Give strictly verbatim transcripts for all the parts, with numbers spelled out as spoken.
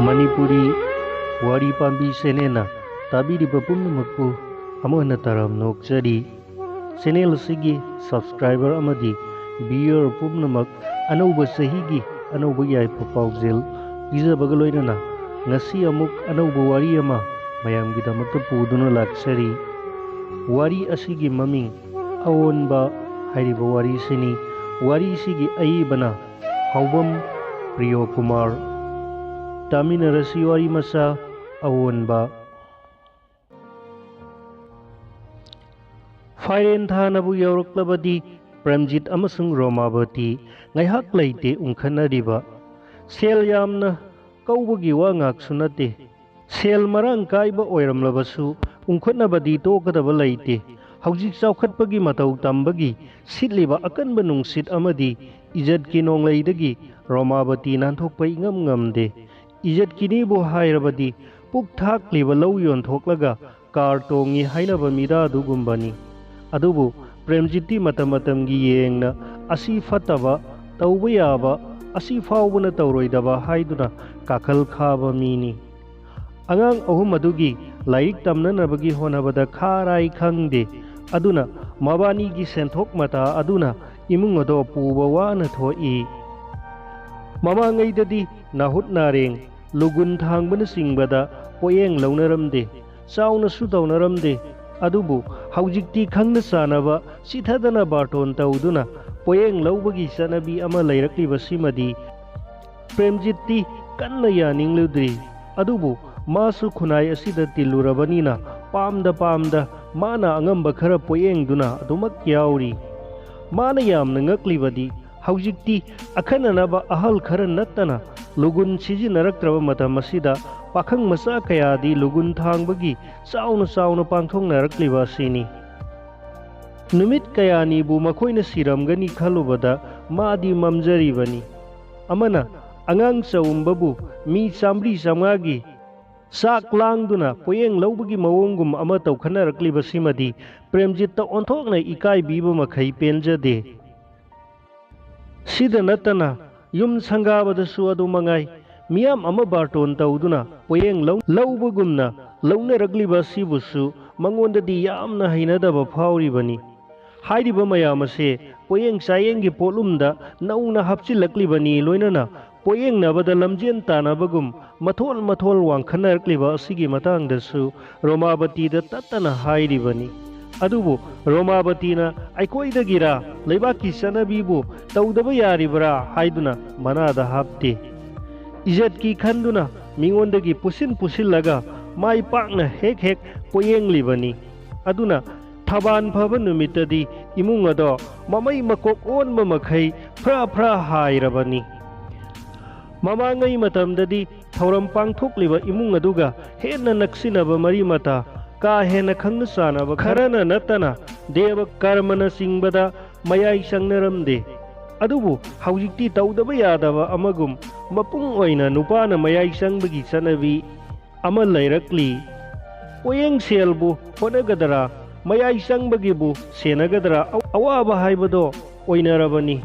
ꯃꯅꯤꯄꯨꯔꯤ ꯋꯥꯔꯤ ꯄꯥꯝꯕꯤ ꯆꯦꯅꯦꯜꯅ ꯇꯥꯕꯤꯔꯤꯕ ꯄꯨꯝꯅꯃꯛꯄꯨ ꯑꯃꯨꯛ ꯍꯟꯅ ꯇꯔꯥꯝꯅ ꯑꯣꯛꯆꯔꯤ꯫ ꯆꯦꯅꯦꯜ ꯑꯁꯤꯒꯤ ꯁꯕꯁꯀ꯭ꯔꯥꯏꯕꯔ ꯑꯃꯗꯤ ꯚꯤꯌꯨꯋꯔ ꯄꯨꯝꯅꯃꯛ ꯑꯅꯧꯕ ꯆꯍꯤꯒꯤ ꯑꯅꯧꯕ ꯌꯥꯏꯐ ꯄꯥꯎꯖꯦꯜ ꯄꯤꯖꯕꯒ ꯂꯣꯏꯅꯅ ꯉꯁꯤ ꯑꯃꯨꯛ ꯑꯅꯧꯕ ꯋꯥꯔꯤ ꯑꯃ ꯃꯌꯥꯝꯒꯤꯗꯃꯛꯇ ꯄꯨꯗꯨꯅ ꯂꯥꯛꯆꯔꯤ꯫ ꯋꯥꯔꯤ ꯑꯁꯤꯒꯤ ꯃꯃꯤꯡ ꯑꯑꯣꯟꯕ ꯍꯥꯏꯔꯤꯕ ꯋꯥꯔꯤꯁꯤꯅꯤ꯫ ꯋꯥꯔꯤꯁꯤꯒꯤ ꯑꯏꯕꯅ ꯍꯥꯎꯕꯝ ꯄ꯭ꯔꯤꯌꯣ ꯀꯨꯃꯥꯔ꯫ ꯇꯥꯃꯤꯟꯅꯔꯁꯤ ꯋꯥꯔꯤ ꯃꯆꯥ ꯑꯑꯣꯟꯕ꯫ ꯐꯥꯏꯔꯦꯟ ꯊꯥꯅꯕꯨ ꯌꯧꯔꯛꯂꯕꯗꯤ ꯄ꯭ꯔꯦꯝꯖꯤꯠ ꯑꯃꯁꯨꯡ ꯔꯣꯃꯥꯕꯇꯤ ꯉꯥꯏꯍꯥꯛ ꯂꯩꯇꯦ ꯎꯪꯈꯠꯅꯔꯤꯕ꯫ ꯁꯦꯜ ꯌꯥꯝꯅ ꯀꯧꯕꯒꯤ ꯋꯥ ꯉꯥꯛꯁꯨ ꯅꯠꯇꯦ꯫ ꯁꯦꯜ ꯃꯔꯥꯡ ꯀꯥꯏꯕ ꯑꯣꯏꯔꯝꯂꯕꯁꯨ ꯎꯪꯈꯠꯅꯕꯗꯤ ꯇꯣꯛꯀꯗꯕ ꯂꯩꯇꯦ꯫ ꯍꯧꯖꯤꯛ ꯆꯥꯎꯈꯠꯄꯒꯤ ꯃꯇꯧ ꯇꯝꯕꯒꯤ ꯁꯤꯠꯂꯤꯕ ꯑꯀꯟꯕ ꯅꯨꯡꯁꯤꯠ ꯑꯃꯗꯤ ꯏꯖꯠꯀꯤ ꯅꯣꯡꯂꯩꯗꯒꯤ ꯔꯣꯃꯥꯕꯇꯤ ꯅꯥꯟꯊꯣꯛꯄ ꯏꯉꯝ ꯉꯝꯗꯦ꯫ ꯏꯖꯠꯀꯤꯅꯤꯕꯨ ꯍꯥꯏꯔꯕꯗꯤ ꯄꯨꯛ ꯊꯥꯛꯂꯤꯕ ꯂꯧ ꯌꯣꯟꯊꯣꯛꯂꯒ ꯀꯥꯔ ꯇꯣꯡꯉꯤ ꯍꯥꯏꯅꯕ ꯃꯤꯗꯥꯗꯨꯒꯨꯝꯕꯅꯤ꯫ ꯑꯗꯨꯕꯨ ꯄ꯭ꯔꯦꯝꯖꯤꯠꯇꯤ ꯃꯇꯝ ꯃꯇꯝꯒꯤ ꯌꯦꯡꯅ ꯑꯁꯤ ꯐꯠꯇꯕ, ꯇꯧꯕ ꯌꯥꯕ, ꯑꯁꯤ ꯐꯥꯎꯕꯅ ꯇꯧꯔꯣꯏꯗꯕ ꯍꯥꯏꯗꯨꯅ ꯀꯥꯈꯜ ꯈꯥꯕ ꯃꯤꯅꯤ꯫ ꯑꯉꯥꯡ ꯑꯍꯨꯝ ꯑꯗꯨꯒꯤ ꯂꯥꯏꯔꯤꯛ ꯇꯝꯅꯅꯕꯒꯤ ꯍꯣꯠꯅꯕꯗ ꯈꯥꯔꯥꯏ ꯈꯪꯗꯦ꯫ ꯑꯗꯨꯅ ꯃꯕꯥꯅꯤꯒꯤ ꯁꯦꯟꯊꯣꯛ ꯃꯇꯥ ꯑꯗꯨꯅ ꯏꯃꯨꯡ ꯑꯗꯣ ꯄꯨꯕ ꯋꯥꯅ ꯊꯣꯛꯏ꯫ ꯃꯃꯥꯡꯉꯩꯗꯗꯤ ꯅꯥꯍꯨꯠ ꯅꯥꯔꯦꯡ, ꯂꯨꯒꯨꯟ ꯊꯥꯡꯕꯅꯆꯤꯡꯕꯗ ꯄꯣꯠꯌꯦꯡ ꯂꯧꯅꯔꯝꯗꯦ, ꯆꯥꯎꯅꯁꯨ ꯇꯧꯅꯔꯝꯗꯦ꯫ ꯑꯗꯨꯕꯨ ꯍꯧꯖꯤꯛꯇꯤ ꯈꯪꯅ ꯆꯥꯟꯅꯕ ꯆꯤꯊꯗꯅ ꯕꯥꯔꯇꯣꯟ ꯇꯧꯗꯨꯅ ꯄꯣꯠꯌꯦꯡ ꯂꯧꯕꯒꯤ ꯆꯠꯅꯕꯤ ꯑꯃ ꯂꯩꯔꯛꯂꯤꯕꯁꯤꯃꯗꯤ ꯄ꯭ꯔꯦꯝꯖꯤꯠꯇꯤ ꯀꯟꯅ ꯌꯥꯅꯤꯡꯂꯨꯗ꯭ꯔꯤ꯫ ꯑꯗꯨꯕꯨ ꯃꯥꯁꯨ ꯈꯨꯟꯅꯥꯏ ꯑꯁꯤꯗ ꯇꯤꯜꯂꯨꯔꯕꯅꯤꯅ ꯄꯥꯝꯗ ꯄꯥꯝꯗ ꯃꯥꯅ ꯑꯉꯝꯕ ꯈꯔ ꯄꯣꯠꯌꯦꯡꯗꯨꯅ ꯑꯗꯨꯃꯛ ꯌꯥꯎꯔꯤ꯫ ꯃꯥꯅ ꯌꯥꯝꯅ ꯉꯛꯂꯤꯕꯗꯤ ꯍꯧꯖꯤꯛꯇꯤ ꯑꯈꯟꯅꯅꯕ ꯑꯍꯜ ꯈꯔ ꯅꯠꯇꯅ ꯂꯨꯒꯨꯟ ꯁꯤꯖꯤꯟꯅꯔꯛꯇ꯭ꯔꯕ ꯃꯇꯝ ꯑꯁꯤꯗ ꯄꯥꯈꯪ ꯃꯆꯥ ꯀꯌꯥꯗꯤ ꯂꯨꯒꯨꯟ ꯊꯥꯡꯕꯒꯤ ꯆꯥꯎꯅ ꯆꯥꯎꯅ ꯄꯥꯡꯊꯣꯛꯅꯔꯛꯂꯤꯕ ꯑꯁꯤꯅꯤ꯫ ꯅꯨꯃꯤꯠ ꯀꯌꯥꯅꯤꯕꯨ ꯃꯈꯣꯏꯅ ꯁꯤꯔꯝꯒꯅꯤ ꯈꯜꯂꯨꯕꯗ ꯃꯥꯗꯤ ꯃꯝꯖꯔꯤꯕꯅꯤ꯫ ꯑꯃꯅ ꯑꯉꯥꯡ ꯆꯥꯎꯝꯕꯕꯨ ꯃꯤ ꯆꯥꯝꯃꯔꯤ ꯆꯥꯝꯃꯉꯥꯒꯤ ꯆꯥꯛ ꯂꯥꯡꯗꯨꯅ ꯄꯣꯠꯌꯦꯡ ꯂꯧꯕꯒꯤ ꯃꯑꯣꯡꯒꯨꯝ ꯑꯃ ꯇꯧꯈꯠꯅꯔꯛꯂꯤꯕꯁꯤꯃꯗꯤ ꯄ꯭ꯔꯦꯝꯖꯤꯠꯇ ꯑꯣꯟꯊꯣꯛꯅ ꯏꯀꯥꯏꯕꯤꯕ ꯃꯈꯩ ꯄꯦꯟꯖꯗꯦ꯫ ꯁꯤꯗ ꯅꯠꯇꯅ ꯌꯨꯝ ꯁꯪꯒꯥꯕꯗꯁꯨ ꯑꯗꯨ ꯃꯉꯥꯏ, ꯃꯤꯌꯥꯝ ꯑꯃ ꯕꯥꯔꯇꯣꯟ ꯇꯧꯗꯨꯅ ꯄꯣꯌꯦꯡ ꯂꯧ-, ꯂꯧꯕꯒꯨꯝꯅ ꯂꯧꯅꯔꯛꯂꯤꯕ ꯑꯁꯤꯕꯨꯁꯨ ꯃꯉꯣꯟꯗꯗꯤ ꯌꯥꯝꯅ ꯍꯩꯅꯗꯕ ꯐꯥꯎꯔꯤꯕꯅꯤ꯫ ꯍꯥꯏꯔꯤꯕ ꯃꯌꯥꯝ ꯑꯁꯤ ꯄꯣꯌꯦꯡ ꯆꯥꯌꯦꯡꯒꯤ ꯄꯣꯠꯂꯨꯝꯗ ꯅꯧꯅ ꯍꯥꯞꯆꯤꯜꯂꯛꯂꯤꯕꯅꯤ, ꯂꯣꯏꯅꯅ ꯄꯣꯌꯦꯡꯅꯕꯗ ꯂꯝꯖꯦꯟ ꯇꯥꯟꯅꯕꯒꯨꯝ ꯃꯊꯣꯜ ꯃꯊꯣꯜ ꯋꯥꯡꯈꯠꯅꯔꯛꯂꯤꯕ ꯑꯁꯤꯒꯤ ꯃꯇꯥꯡꯗꯁꯨ ꯔꯣꯃꯥꯕꯇꯤꯗ ꯇꯠꯇꯅ ꯍꯥꯏꯔꯤꯕꯅꯤ꯫ ꯑꯗꯨꯕꯨ ꯔꯣꯃꯥꯕꯇꯤꯅ ꯑꯩꯈꯣꯏꯗꯒꯤꯔꯥ, ꯂꯩꯕꯥꯛꯀꯤ ꯆꯠꯅꯕꯤꯕꯨ ꯇꯧꯗꯕ ꯌꯥꯔꯤꯕ꯭ꯔꯥ ꯍꯥꯏꯗꯨꯅ ꯃꯅꯥꯗ ꯍꯥꯞꯇꯦ꯫ ꯏꯖꯠꯀꯤ ꯈꯟꯗꯨꯅ ꯃꯤꯉꯣꯟꯗꯒꯤ ꯄꯨꯁꯤꯟ ꯄꯨꯁꯤꯜꯂꯒ ꯃꯥꯏ ꯄꯥꯛꯅ ꯍꯦꯛ ꯍꯦꯛ ꯄꯣꯌꯦꯡꯂꯤꯕꯅꯤ꯫ ꯑꯗꯨꯅ ꯊꯕꯥꯟ ꯐꯕ ꯅꯨꯃꯤꯠꯇꯗꯤ ꯏꯃꯨꯡ ꯑꯗꯣ ꯃꯃꯩ ꯃꯀꯣꯛ ꯑꯣꯟꯕ ꯃꯈꯩ ꯐ꯭ꯔꯥ ꯐ꯭ꯔꯥ ꯍꯥꯏꯔꯕꯅꯤ꯫ ꯃꯃꯥꯡꯉꯩ ꯃꯇꯝꯗꯗꯤ ꯊꯧꯔꯝ ꯄꯥꯡꯊꯣꯛꯂꯤꯕ ꯏꯃꯨꯡ ꯑꯗꯨꯒ ꯍꯦꯟꯅ ꯅꯛꯁꯤꯟꯅꯕ ꯃꯔꯤ ꯃꯇꯥ ꯀꯥ ꯍꯦꯟꯅ ꯈꯪꯅ ꯆꯥꯟꯅꯕ ꯈꯔꯅ ꯅꯠꯇꯅ ꯗꯦꯕ ꯀꯔꯃꯅꯆꯤꯡꯕꯗ ꯃꯌꯥꯏ ꯆꯪꯅꯔꯝꯗꯦ꯫ ꯑꯗꯨꯕꯨ ꯍꯧꯖꯤꯛꯇꯤ ꯇꯧꯗꯕ ꯌꯥꯗꯕ ꯑꯃꯒꯨꯝ ꯃꯄꯨꯡ ꯑꯣꯏꯅ ꯅꯨꯄꯥꯅ ꯃꯌꯥꯏ ꯆꯪꯕꯒꯤ ꯆꯠꯅꯕꯤ ꯑꯃ ꯂꯩꯔꯛꯂꯤ꯫ ꯄꯣꯌꯦꯡ ꯁꯦꯜꯕꯨ ꯍꯣꯠꯅꯒꯗ꯭ꯔꯥ, ꯃꯌꯥꯏ ꯆꯪꯕꯒꯤꯕꯨ ꯁꯦꯟꯅꯒꯗ꯭ꯔꯥ, ꯑ-, ꯑꯋꯥꯕ ꯍꯥꯏꯕꯗꯣ ꯑꯣꯏꯅꯔꯕꯅꯤ꯫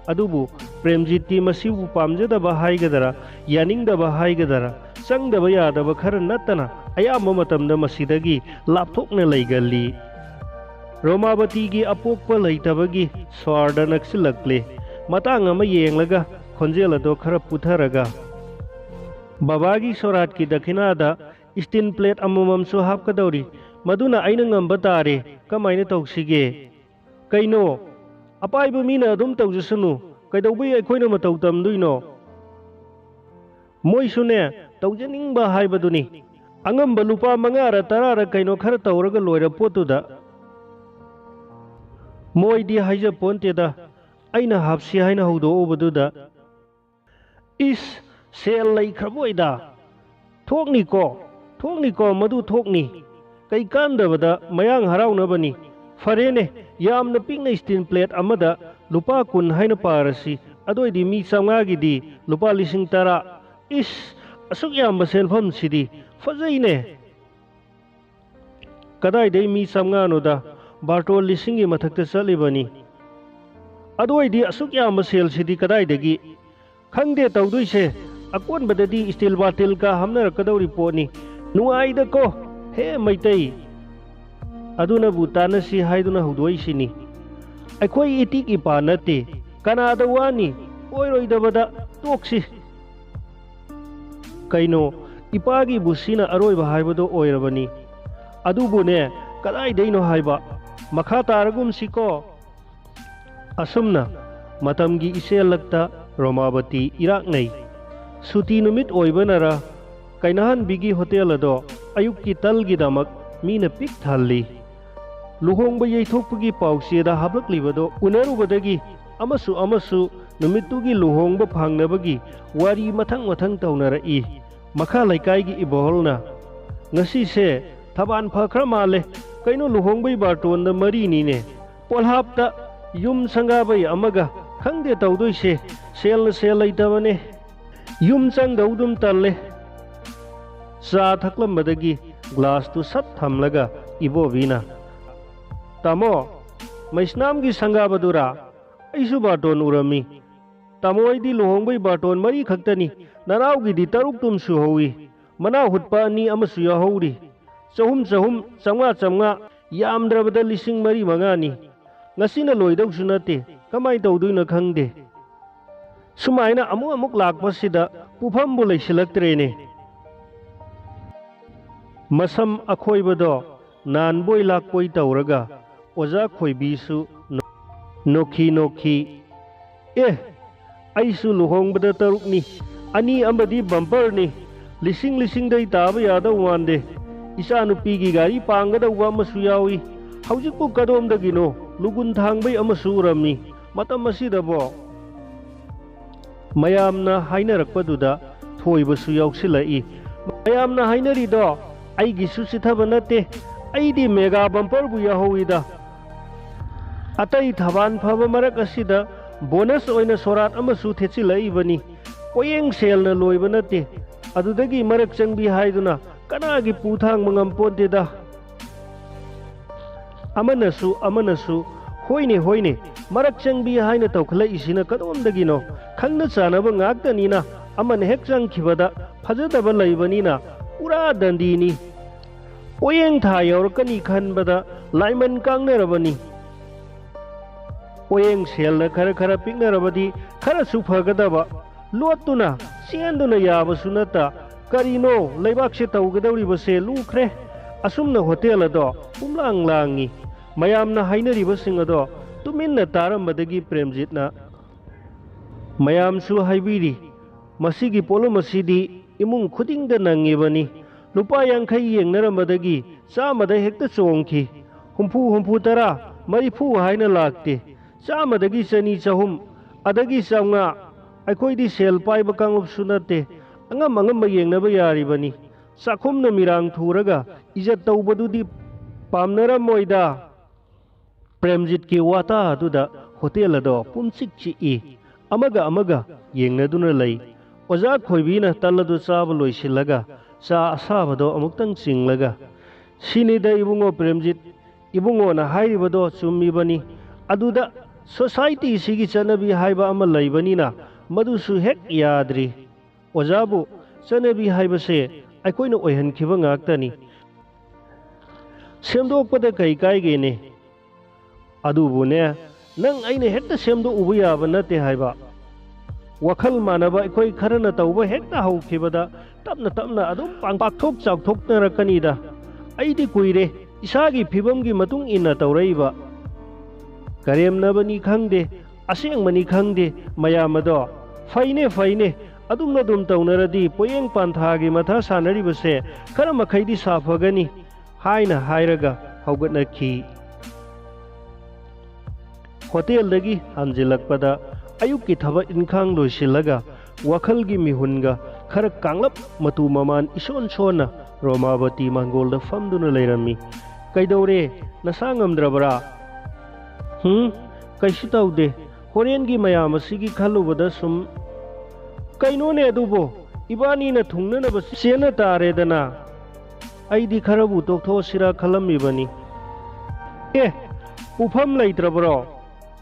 ꯑꯗꯨꯕꯨ ꯄ꯭ꯔꯦꯝꯖꯤꯠꯇꯤ ꯃꯁꯤꯕꯨ ꯄꯥꯝꯖꯗꯕ ꯍꯥꯏꯒꯗ꯭ꯔꯥ, ꯌꯥꯅꯤꯡꯗꯕ ꯍꯥꯏꯒꯗ꯭ꯔꯥ, ꯆꯪꯗꯕ ꯌꯥꯗꯕ ꯈꯔ ꯅꯠꯇꯅ ꯑꯌꯥꯝꯕ ꯃꯇꯝꯗ ꯃꯁꯤꯗꯒꯤ ꯂꯥꯞꯊꯣꯛꯅ ꯂꯩꯒꯜꯂꯤ꯫ ꯔꯣꯃꯥꯕꯇꯤꯒꯤ ꯑꯄꯣꯛꯄ ꯂꯩꯇꯕꯒꯤ ꯁ꯭ꯋꯥꯔꯗ ꯅꯛꯁꯤꯜꯂꯛꯂꯦ꯫ ꯃꯇꯥꯡ ꯑꯃ ꯌꯦꯡꯂꯒ ꯈꯣꯟꯖꯦꯜ ꯑꯗꯣ ꯈꯔ ꯄꯨꯊꯔꯒ, "ꯕꯕꯥꯒꯤ ꯁꯣꯔꯥꯠꯀꯤ ꯗꯈꯤꯅꯥꯗ ꯁ꯭ꯇꯤꯟ ꯄ꯭ꯂꯦꯠ ꯑꯃꯃꯝꯁꯨ ꯍꯥꯞꯀꯗꯧꯔꯤ꯫ ꯃꯗꯨꯅ ꯑꯩꯅ ꯉꯝꯕ ꯇꯥꯔꯦ꯫ ꯀꯃꯥꯏꯅ ꯇꯧꯁꯤꯒꯦ?" "ꯀꯩꯅꯣ? ꯑꯄꯥꯏꯕ ꯃꯤꯅ ꯑꯗꯨꯝ ꯇꯧꯖꯁꯅꯨ꯫ ꯀꯩꯗꯧꯕꯩ ꯑꯩꯈꯣꯏꯅ ꯃꯇꯧ ꯇꯝꯗꯣꯏꯅꯣ?" "ꯃꯣꯏꯁꯨꯅꯦ, ꯇꯧꯖꯅꯤꯡꯕ ꯍꯥꯏꯕꯗꯨꯅꯤ꯫ ꯑꯉꯝꯕ ꯂꯨꯄꯥ ꯃꯉꯥꯔ ꯇꯔꯥꯔ ꯀꯩꯅꯣ ꯈꯔ ꯇꯧꯔꯒ ꯂꯣꯏꯔ ꯄꯣꯠꯇꯨꯗ꯫ ꯃꯣꯏꯗꯤ ꯍꯥꯏꯖꯄꯣꯟꯇꯦꯗ, ꯑꯩꯅ ꯍꯥꯞꯁꯤ ꯍꯥꯏꯅ ꯍꯧꯗꯣꯛꯎꯕꯗꯨꯗ꯫" "ꯏꯁ, ꯁꯦꯜ ꯂꯩꯈ꯭ꯔꯕꯣꯏꯗ꯫ ꯊꯣꯛꯅꯤꯀꯣ, ꯊꯣꯛꯅꯤꯀꯣ, ꯃꯗꯨ ꯊꯣꯛꯅꯤ꯫ ꯀꯩ ꯀꯥꯟꯗꯕꯗ ꯃꯌꯥꯡ ꯍꯔꯥꯎꯅꯕꯅꯤ꯫ ꯐꯔꯦꯅꯦ, ꯌꯥꯝꯅ ꯄꯤꯛꯅ ꯁ꯭ꯇꯤꯟ ꯄ꯭ꯂꯦꯠ ꯑꯃꯗ ꯂꯨꯄꯥ ꯀꯨꯟ ꯍꯥꯏꯅ ꯄꯥꯔꯁꯤ꯫ ꯑꯗꯨꯑꯣꯏꯗꯤ ꯃꯤ ꯆꯥꯝꯃꯉꯥꯒꯤꯗꯤ ꯂꯨꯄꯥ ꯂꯤꯁꯤꯡ ꯇꯔꯥ꯫ ꯏꯁ, ꯑꯁꯨꯛ ꯌꯥꯝꯕ ꯁꯦꯟꯐꯝꯁꯤꯗꯤ꯫ ꯐꯖꯩꯅꯦ!" "ꯀꯗꯥꯏꯗꯩ ꯃꯤ ꯆꯥꯝꯃꯉꯥꯅꯣꯗ? ꯕꯥꯔꯇꯣꯟ ꯂꯤꯁꯤꯡꯒꯤ ꯃꯊꯛꯇ ꯆꯠꯂꯤꯕꯅꯤ꯫ ꯑꯗꯨ ꯑꯣꯏꯗꯤ ꯑꯁꯨꯛ ꯌꯥꯝꯕ ꯁꯦꯜꯁꯤꯗꯤ ꯀꯗꯥꯏꯗꯒꯤ?" "ꯈꯪꯗꯦ ꯇꯧꯗꯣꯏꯁꯦ꯫ ꯑꯀꯣꯟꯕꯗꯗꯤ ꯏꯁꯇꯤꯜ ꯕꯥꯇꯤꯜꯒ ꯍꯥꯞꯅꯔꯛꯀꯗꯧꯔꯤ ꯄꯣꯠꯅꯤ꯫ ꯅꯨꯡꯉꯥꯏꯗꯀꯣ, ꯍꯦ ꯃꯩꯇꯩ! ꯑꯗꯨꯅꯕꯨ ꯇꯥꯟꯅꯁꯤ ꯍꯥꯏꯗꯨꯅ ꯍꯧꯗꯣꯛꯏꯁꯤꯅꯤ꯫ ꯑꯩꯈꯣꯏ ꯏꯇꯤꯛ ꯏꯄꯥ ꯅꯠꯇꯦ꯫ ꯀꯅꯥꯗ ꯋꯥꯅꯤ? ꯑꯣꯏꯔꯣꯏꯗꯕꯗ ꯇꯣꯛꯁꯤ꯫ ꯀꯩꯅꯣ, ꯏꯄꯥꯒꯤꯕꯨ ꯁꯤꯅ ꯑꯔꯣꯏꯕ ꯍꯥꯏꯕꯗꯣ ꯑꯣꯏꯔꯕꯅꯤ? ꯑꯗꯨꯕꯨꯅꯦ, ꯀꯗꯥꯏꯗꯩꯅꯣ ꯍꯥꯏꯕ? ꯃꯈꯥ ꯇꯥꯔꯒꯨꯝꯁꯤꯀꯣ꯫ ꯑꯁꯨꯝꯅ ꯃꯇꯝꯒꯤ ꯏꯆꯦꯜꯂꯛꯇ ꯔꯣꯃꯥꯕꯇꯤ ꯏꯔꯥꯛꯅꯩ꯫ ꯁꯨꯇꯤ ꯅꯨꯃꯤꯠ ꯑꯣꯏꯕꯅꯔ, ꯀꯩꯅꯥꯍꯟꯕꯤꯒꯤ ꯍꯣꯇꯦꯜ ꯑꯗꯣ ꯑꯌꯨꯛꯀꯤ ꯇꯜꯒꯤꯗꯃꯛ ꯃꯤꯅ ꯄꯤꯛ ꯊꯜꯂꯤ꯫ ꯂꯨꯍꯣꯡꯕ ꯌꯩꯊꯣꯛꯄꯒꯤ ꯄꯥꯎꯆꯦꯗ ꯍꯥꯞꯂꯛꯂꯤꯕꯗꯣ ꯎꯅꯔꯨꯕꯗꯒꯤ ꯑꯃꯁꯨ ꯑꯃꯁꯨ ꯅꯨꯃꯤꯠꯇꯨꯒꯤ ꯂꯨꯍꯣꯡꯕ ꯐꯪꯅꯕꯒꯤ ꯋꯥꯔꯤ ꯃꯊꯪ ꯃꯊꯪ ꯇꯧꯅꯔꯛꯏ꯫ ꯃꯈꯥ ꯂꯩꯀꯥꯏꯒꯤ ꯏꯕꯣꯍꯜꯅ, "ꯉꯁꯤꯁꯦ ꯊꯕꯥꯟ ꯐꯈ꯭ꯔ ꯃꯥꯜꯂꯦ꯫ ꯀꯩꯅꯣ, ꯂꯨꯍꯣꯡꯕꯩ ꯕꯥꯔꯇꯣꯟꯗ ꯃꯔꯤꯅꯤꯅꯦ꯫ ꯄꯣꯜꯍꯥꯞꯇ ꯌꯨꯝ ꯁꯪꯒꯥꯕꯩ ꯑꯃꯒ, ꯈꯪꯗꯦ ꯇꯧꯗꯣꯏꯁꯦ, ꯁꯦꯜꯅ ꯁꯦꯜ ꯂꯩꯇꯕꯅꯦ꯫" ꯌꯨꯝ ꯆꯪꯗꯧꯗꯨꯝ ꯇꯜꯂꯦ꯫ ꯆꯥ ꯊꯛꯂꯝꯕꯗꯒꯤ ꯒ꯭ꯂꯥꯁꯇꯨ ꯁꯠ ꯊꯝꯂꯒ ꯏꯕꯣꯕꯤꯅ, "ꯇꯥꯃꯣ, ꯃꯩꯁꯅꯥꯝꯒꯤ ꯁꯪꯒꯥꯕꯗꯨꯔꯥ? ꯑꯩꯁꯨ ꯕꯥꯔꯇꯣꯟ ꯎꯔꯝꯃꯤ꯫ ꯇꯥꯃꯣ, ꯑꯩꯗꯤ ꯂꯨꯍꯣꯡꯕꯩ ꯕꯥꯔꯇꯣꯟ ꯃꯔꯤ ꯈꯛꯇꯅꯤ, ꯅꯅꯥꯎꯒꯤꯗꯤ ꯇꯔꯨꯛ ꯇꯨꯝ ꯁꯨꯍꯧꯏ꯫ ꯃꯅꯥꯎ ꯍꯨꯠꯄ ꯑꯅꯤ ꯑꯃꯁꯨ ꯌꯥꯎꯍꯧꯔꯤ꯫ ꯆꯍꯨꯝ ꯆꯍꯨꯝ, ꯆꯥꯝꯃꯉꯥ ꯆꯥꯝꯃꯉꯥ, ꯌꯥꯝꯗ꯭ꯔꯕꯗ ꯂꯤꯁꯤꯡ ꯃꯔꯤ ꯃꯉꯥꯅꯤ꯫ ꯉꯁꯤꯅ ꯂꯣꯏꯗꯧꯁꯨ ꯅꯠꯇꯦ, ꯀꯃꯥꯏ ꯇꯧꯗꯣꯏꯅꯣ ꯈꯪꯗꯦ꯫" ꯁꯨꯃꯥꯏꯅ ꯑꯃꯨꯛ ꯑꯃꯨꯛ ꯂꯥꯛꯄꯁꯤꯗ ꯄꯨꯐꯝꯕꯨ ꯂꯩꯁꯤꯜꯂꯛꯇ꯭ꯔꯦꯅꯦ꯫ ꯃꯁꯝ ꯑꯈꯣꯏꯕꯗꯣ ꯅꯥꯟꯕꯣꯏ ꯂꯥꯛꯄꯣꯏ ꯇꯧꯔꯒ ꯑꯣꯖꯥ ꯈꯣꯏꯕꯤꯁꯨ ꯅꯣ-, ꯅꯣꯛꯈꯤ ꯅꯣꯛꯈꯤ, "ꯑꯦ, ꯑꯩꯁꯨ ꯂꯨꯍꯣꯡꯕꯗ ꯇꯔꯨꯛꯅꯤ, ꯑꯅꯤ ꯑꯃꯗꯤ ꯕꯝꯄꯔꯅꯤ꯫ ꯂꯤꯁꯤꯡ ꯂꯤꯁꯤꯡꯗꯩ ꯇꯥꯕ ꯌꯥꯗꯧ ꯃꯥꯟꯗꯦ꯫ ꯏꯆꯥꯅꯨꯄꯤꯒꯤ ꯒꯥꯔꯤ ꯄꯥꯡꯒꯗꯧꯕ ꯑꯃꯁꯨ ꯌꯥꯎꯏ꯫ ꯍꯧꯖꯤꯛꯄꯨ ꯀꯗꯣꯝꯗꯒꯤꯅꯣ ꯂꯨꯒꯨꯟ ꯊꯥꯡꯕꯩ ꯑꯃꯁꯨ ꯎꯔꯝꯃꯤ꯫ ꯃꯇꯝ ꯑꯁꯤꯗꯕꯣ?" ꯃꯌꯥꯝꯅ ꯍꯥꯏꯅꯔꯛꯄꯗꯨꯗ ꯊꯣꯏꯕꯁꯨ ꯌꯥꯎꯁꯤꯜꯂꯛꯏ꯫ ꯃꯌꯥꯝꯅ ꯍꯥꯏꯅꯔꯤꯗꯣ ꯑꯩꯒꯤꯁꯨ ꯆꯤꯊꯕ ꯅꯠꯇꯦ, ꯑꯩꯗꯤ ꯃꯦꯒꯥ ꯕꯝꯄꯔꯕꯨ ꯌꯥꯎꯍꯧꯏꯗ꯫ ꯑꯇꯩ ꯊꯕꯥꯟ ꯐꯕ ꯃꯔꯛ ꯑꯁꯤꯗ ꯕꯣꯅꯁ ꯑꯣꯏꯅ ꯁꯣꯔꯥꯠ ꯑꯃꯁꯨ ꯊꯦꯠꯆꯤꯜꯂꯛꯏꯕꯅꯤ꯫ ꯄꯣꯌꯦꯡ ꯁꯦꯜꯅ ꯂꯣꯏꯕ ꯅꯠꯇꯦ, ꯑꯗꯨꯗꯒꯤ ꯃꯔꯛ ꯆꯪꯕꯤ ꯍꯥꯏꯗꯨꯅ ꯀꯅꯥꯒꯤ ꯄꯨ ꯊꯥꯡꯕ ꯉꯝꯄꯣꯟꯇꯦꯗ꯫ ꯑꯃꯅꯁꯨ ꯑꯃꯅꯁꯨ, "ꯍꯣꯏꯅꯦ, ꯍꯣꯏꯅꯦ, ꯃꯔꯛ ꯆꯪꯕꯤ ꯍꯥꯏꯅ ꯇꯧꯈꯠꯂꯛꯏꯁꯤꯅ ꯀꯗꯣꯝꯗꯒꯤꯅꯣ? ꯈꯪꯅ ꯆꯥꯅꯕ ꯉꯥꯛꯇꯅꯤꯅ ꯑꯃꯅ ꯍꯦꯛ ꯆꯪꯈꯤꯕꯗ ꯐꯖꯗꯕ ꯂꯩꯕꯅꯤꯅ ꯄꯨꯔꯥ ꯗꯟꯗꯤꯅꯤ꯫ ꯄꯣꯌꯦꯡ ꯊꯥ ꯌꯧꯔꯛꯀꯅꯤ ꯈꯟꯕꯗ ꯂꯥꯏꯃꯟ ꯀꯥꯡꯅꯔꯕꯅꯤ꯫ ꯄꯣꯌꯦꯡ ꯁꯦꯜꯅ ꯈꯔ ꯈꯔ ꯄꯤꯛꯅꯔꯕꯗꯤ ꯈꯔꯁꯨ ꯐꯒꯗꯕ꯫ ꯂꯣꯠꯇꯨꯅ ꯆꯦꯟꯗꯨꯅ ꯌꯥꯕꯁꯨ ꯅꯠꯇ꯫ ꯀꯔꯤꯅꯣ ꯂꯩꯕꯥꯛꯁꯦ ꯇꯧꯒꯗꯧꯔꯤꯕꯁꯦ ꯂꯨꯈ꯭ꯔꯦ꯫ ꯑꯁꯨꯝꯅ ꯍꯣꯇꯦꯜ ꯑꯗꯣ ꯄꯨꯝꯂꯥꯡ ꯂꯥꯡꯉꯤ꯫ ꯃꯌꯥꯝꯅ ꯍꯥꯏꯅꯔꯤꯕꯁꯤꯡ ꯑꯗꯣ ꯇꯨꯃꯤꯟꯅ ꯇꯥꯔꯝꯕꯗꯒꯤ ꯄ꯭ꯔꯦꯝꯖꯤꯠꯅ, "ꯃꯌꯥꯝꯁꯨ ꯍꯥꯏꯕꯤꯔꯤ, ꯃꯁꯤꯒꯤ ꯄꯣꯠꯂꯨꯝ ꯑꯁꯤꯗꯤ ꯏꯃꯨꯡ ꯈꯨꯗꯤꯡꯗ ꯅꯪꯉꯤꯕꯅꯤ꯫ ꯂꯨꯄꯥ ꯌꯥꯡꯈꯩ ꯌꯦꯡꯅꯔꯝꯕꯗꯒꯤ ꯆꯥꯝꯃꯗ ꯍꯦꯛꯇ ꯆꯣꯡꯈꯤ꯫ ꯍꯨꯝꯐꯨ, ꯍꯨꯝꯐꯨ ꯇꯔꯥ, ꯃꯔꯤꯐꯨ ꯍꯥꯏꯅ ꯂꯥꯛꯇꯦ꯫ ꯆꯥꯝꯃꯗꯒꯤ ꯆꯅꯤ, ꯆꯍꯨꯝ, ꯑꯗꯒꯤ ꯆꯥꯝꯃꯉꯥ꯫ ꯑꯩꯈꯣꯏꯗꯤ ꯁꯦꯜ ꯄꯥꯏꯕ ꯀꯥꯡꯂꯨꯞꯁꯨ ꯅꯠꯇꯦ꯫ ꯑꯉꯝ ꯑꯉꯝꯕ ꯌꯦꯡꯅꯕ ꯌꯥꯔꯤꯕꯅꯤ꯫ ꯆꯥꯛꯈꯨꯝꯅ ꯃꯤꯔꯥꯡ ꯊꯨꯔꯒ ꯏꯖꯠ ꯇꯧꯕꯗꯨꯗꯤ ꯄꯥꯝꯅꯔꯝꯃꯣꯏꯗ"꯫ ꯄ꯭ꯔꯦꯝꯖꯤꯠꯀꯤ ꯋꯥꯇꯥ ꯑꯗꯨꯗ ꯍꯣꯇꯦꯜ ꯑꯗꯣ ꯄꯨꯝꯆꯤꯛ ꯆꯤꯛꯏ꯫ ꯑꯃꯒ ꯑꯃꯒ ꯌꯦꯡꯅꯗꯨꯅ ꯂꯩ꯫ ꯑꯣꯖꯥ ꯈꯣꯏꯕꯤꯅ ꯇꯜ ꯑꯗꯨ ꯆꯥꯕ ꯂꯣꯏꯁꯤꯜꯂꯒ ꯆꯥ ꯑꯁꯥꯕꯗꯣ ꯑꯃꯨꯛꯇꯪ ꯆꯤꯡꯂꯒ, "ꯁꯤꯅꯤꯗ ꯏꯕꯨꯡꯉꯣ ꯄ꯭ꯔꯦꯝꯖꯤꯠ, ꯏꯕꯨꯡꯉꯣꯅ ꯍꯥꯏꯔꯤꯕꯗꯣ ꯆꯨꯝꯃꯤꯕꯅꯤ꯫ ꯑꯗꯨꯗ ꯁꯣꯁꯥꯏꯇꯤꯁꯤꯒꯤ ꯆꯠꯅꯕꯤ ꯍꯥꯏꯕ ꯑꯃ ꯂꯩꯕꯅꯤꯅ ꯃꯗꯨꯁꯨ ꯍꯦꯛ ꯌꯥꯗ꯭ꯔꯤ꯫ ꯑꯣꯖꯥꯕꯨ, ꯆꯠꯅꯕꯤ ꯍꯥꯏꯕꯁꯦ ꯑꯩꯈꯣꯏꯅ ꯑꯣꯏꯍꯟꯈꯤꯕ ꯉꯥꯛꯇꯅꯤ꯫ ꯁꯦꯝꯗꯣꯛꯄꯗ ꯀꯩ ꯀꯥꯏꯒꯦꯅꯦ? ꯑꯗꯨꯕꯨꯅꯦ, ꯅꯪ ꯑꯩꯅ ꯍꯦꯛꯇ ꯁꯦꯝꯗꯣꯛꯎꯕ ꯌꯥꯕ ꯅꯠꯇꯦ ꯍꯥꯏꯕ꯫ ꯋꯥꯈꯜ ꯃꯥꯟꯅꯕ ꯑꯩꯈꯣꯏ ꯈꯔꯅ ꯇꯧꯕ ꯍꯦꯛꯇ ꯍꯧꯈꯤꯕꯗ ꯇꯞꯅ ꯇꯞꯅ ꯑꯗꯨꯝ ꯄꯥꯛ-, ꯄꯥꯛꯊꯣꯛ ꯆꯥꯎꯊꯣꯛꯅꯔꯛꯀꯅꯤꯗ꯫ ꯑꯩꯗꯤ ꯀꯨꯏꯔꯦ ꯏꯁꯥꯒꯤ ꯐꯤꯕꯝꯒꯤ ꯃꯇꯨꯡ ꯏꯟꯅ ꯇꯧꯔꯛꯏꯕ꯫ ꯀꯔꯦꯝꯅꯕꯅꯤ ꯈꯪꯗꯦ, ꯑꯁꯦꯡꯕꯅꯤ ꯈꯪꯗꯦ, ꯃꯌꯥꯝ ꯑꯗꯣ꯫ ꯐꯩꯅꯦ, ꯐꯩꯅꯦ, ꯑꯗꯨꯝ ꯑꯗꯨꯝ ꯇꯧꯅꯔꯗꯤ ꯄꯣꯌꯦꯡ ꯄꯥꯟꯊꯥꯒꯤ ꯃꯊꯥ ꯁꯥꯟꯅꯔꯤꯕꯁꯦ ꯈꯔ ꯃꯈꯩꯗꯤ ꯁꯥꯐꯒꯅꯤ" ꯍꯥꯏꯅ ꯍꯥꯏꯔꯒ ꯍꯧꯒꯠꯅꯈꯤ꯫ ꯍꯣꯇꯦꯜꯗꯒꯤ ꯍꯟꯖꯤꯜꯂꯛꯄꯗ ꯑꯌꯨꯛꯀꯤ ꯊꯕꯛ ꯏꯟꯈꯥꯡ ꯂꯣꯏꯁꯤꯜꯂꯒ ꯋꯥꯈꯜꯒꯤ ꯃꯤꯍꯨꯟꯒ ꯈꯔ ꯀꯥꯡꯂꯞ ꯃꯇꯨ ꯃꯃꯥꯟ ꯏꯁꯣꯟ ꯁꯣꯟꯅ ꯔꯣꯃꯥꯕꯇꯤ ꯃꯥꯡꯒꯣꯜꯗ ꯐꯝꯗꯨꯅ ꯂꯩꯔꯝꯃꯤ꯫ "ꯀꯩꯗꯧꯔꯦ? ꯅꯁꯥ ꯉꯝꯗ꯭ꯔꯕ꯭ꯔꯥ?" "ꯍꯨꯝ, ꯀꯩꯁꯨ ꯇꯧꯗꯦ꯫ ꯍꯣꯔꯦꯟꯒꯤ ꯃꯌꯥꯝ ꯑꯁꯤꯒꯤ ꯈꯜꯂꯨꯕꯗ ꯁꯨꯝ"꯫ "ꯀꯩꯅꯣꯅꯦ ꯑꯗꯨꯕꯣ? ꯏꯕꯥꯅꯤꯅ ꯊꯨꯡꯅꯅꯕ ꯆꯦꯟꯅ ꯇꯥꯔꯦꯗꯅ꯫ ꯑꯩꯗꯤ ꯈꯔꯕꯨ ꯇꯣꯛꯊꯣꯛꯑꯁꯤꯔꯥ ꯈꯜꯂꯝꯃꯤꯕꯅꯤ"꯫ "ꯑꯦ, ꯄꯨꯐꯝ ꯂꯩꯇ꯭ꯔꯕ꯭ꯔꯣ?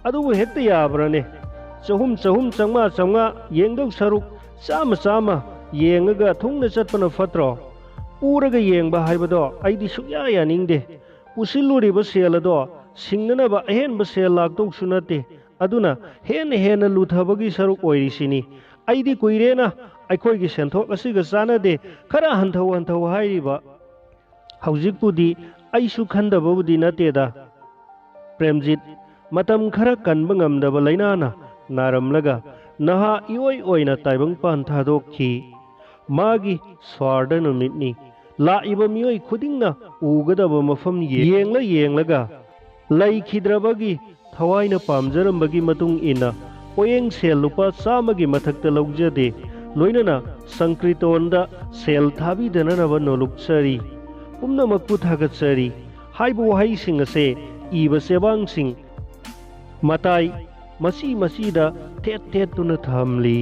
ꯑꯗꯨꯕꯨ ꯍꯦꯛꯇ ꯌꯥꯕ꯭ꯔꯅꯦ? ꯆꯍꯨꯝ, ꯆꯍꯨꯝ, ꯆꯥꯝꯃꯉꯥ, ꯆꯥꯝꯃꯉꯥ ꯌꯦꯡꯗꯧ ꯁꯔꯨꯛ ꯆꯥꯝꯃ ꯆꯥꯝꯃ ꯌꯦꯡꯉꯒ ꯊꯨꯡꯅ ꯆꯠꯄꯅ ꯐꯠꯇ꯭ꯔꯣ? ꯄꯨꯔꯒ ꯌꯦꯡꯕ ꯍꯥꯏꯕꯗꯣ ꯑꯩꯗꯤ ꯁꯨꯛꯌꯥ ꯌꯥꯅꯤꯡꯗꯦ꯫ ꯄꯨꯁꯤꯜꯂꯨꯔꯤꯕ ꯁꯦꯜ ꯑꯗꯣ ꯁꯤꯡꯅꯅꯕ ꯑꯍꯦꯟꯕ ꯁꯦꯜ ꯂꯥꯛꯇꯧꯁꯨ ꯅꯠꯇꯦ꯫ ꯑꯗꯨꯅ ꯍꯦꯟꯅ ꯍꯦꯟꯅ ꯂꯨꯊꯕꯒꯤ ꯁꯔꯨꯛ ꯑꯣꯏꯔꯤꯁꯤꯅꯤ꯫ ꯑꯩꯗꯤ ꯀꯨꯏꯔꯦꯅ ꯑꯩꯈꯣꯏꯒꯤ ꯁꯦꯟꯊꯣꯛ ꯑꯁꯤꯒ ꯆꯥꯟꯅꯗꯦ, ꯈꯔ ꯍꯟꯊꯧ ꯍꯟꯊꯧ ꯍꯥꯏꯔꯤꯕ꯫ ꯍꯧꯖꯤꯛꯄꯨꯗꯤ ꯑꯩꯁꯨ ꯈꯟꯗꯕꯕꯨꯗꯤ ꯅꯠꯇꯦꯗ꯫ ꯄ꯭ꯔꯦꯝꯖꯤꯠ, ꯃꯇꯝ ꯈꯔ ꯀꯟꯕ ꯉꯝꯗꯕ ꯂꯥꯏꯅꯥꯅ ꯅꯥꯔꯝꯂꯒ ꯅꯍꯥ ꯏꯑꯣꯏ ꯑꯣꯏꯅ ꯇꯥꯏꯕꯪꯄꯥꯟ ꯊꯥꯗꯣꯛꯈꯤ꯫ ꯃꯥꯒꯤ ꯁ꯭ꯋꯥꯔꯗ ꯅꯨꯃꯤꯠꯅꯤ꯫ ꯂꯥꯛꯏꯕ ꯃꯤꯑꯣꯏ ꯈꯨꯗꯤꯡꯅ ꯎꯒꯗꯕ ꯃꯐꯝ ꯌꯦꯡꯂ ꯌꯦꯡꯂꯒ ꯂꯩꯈꯤꯗ꯭ꯔꯕꯒꯤ ꯊꯋꯥꯏꯅ ꯄꯥꯝꯖꯔꯝꯕꯒꯤ ꯃꯇꯨꯡ ꯏꯟꯅ ꯄꯣꯌꯦꯡ ꯁꯦꯜ ꯂꯨꯄꯥ ꯆꯥꯝꯃꯒꯤ ꯃꯊꯛꯇ ꯂꯧꯖꯗꯦ꯫ ꯂꯣꯏꯅꯅ ꯁꯪꯀ꯭ꯔꯤꯇꯣꯟꯗ ꯁꯦꯜ ꯊꯥꯕꯤꯗꯅꯅꯕ ꯅꯣꯂꯨꯛꯆꯔꯤ꯫ ꯄꯨꯝꯅꯃꯛꯄꯨ ꯊꯥꯒꯠꯆꯔꯤ꯫ ꯍꯥꯏꯕ ꯋꯥꯍꯩꯁꯤꯡ ꯑꯁꯦ ꯏꯕ ꯆꯦꯕꯥꯡꯁꯤꯡ ꯃꯇꯥꯏ ꯃꯆꯤ ꯃꯆꯤꯗ ꯊꯦꯠ ꯊꯦꯠꯇꯨꯅ ꯊꯝꯂꯤ꯫